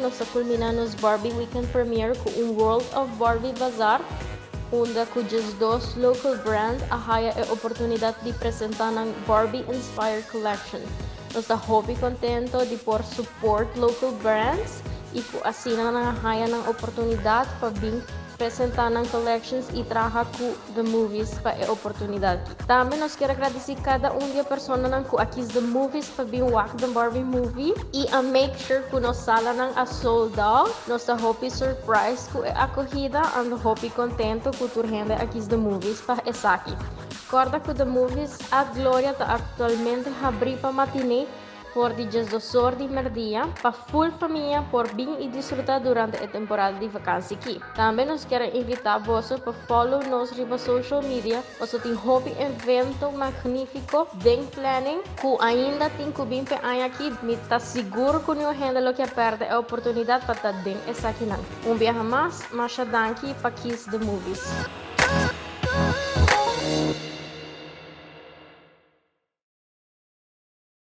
nos a culmina nos Barbie Weekend Premiere cu un World of Barbie Bazaar, unda cu 12 local brand a haya e oportunidad di presenta nan Barbie Inspired Collection. Nos ta hopi contento di por support local brands y cu asina nan a haya nan oportunidad pa bin presenta nan collections y traha cu The Movies pa e oportunidad. Tambe nos kier gradici cada un di e personanan cu a kies The Movies pa bin wak the Barbie Movie y a make sure cu nos salanan a sold out. Nos ta hopi surprise cu e acogida y hopi contento cu tur hende a kies The Movies pa esaki. Corda cu The Movies at Gloria ta actualmente habri pa matinee for di 12 or di merdia pa full famia por bin y disfruta durante e temporada di vakantie aki. Tambe nos kier invita bo pa follow nos riba social media, paso tin hopi evento magnifico den planning cu ainda tin cu bin pe aña aki, mi ta sigur cu ningun hende lo kier perde e oportunidad pa ta den esakinan. Un biaha mas, masha danki pa kies The Movies.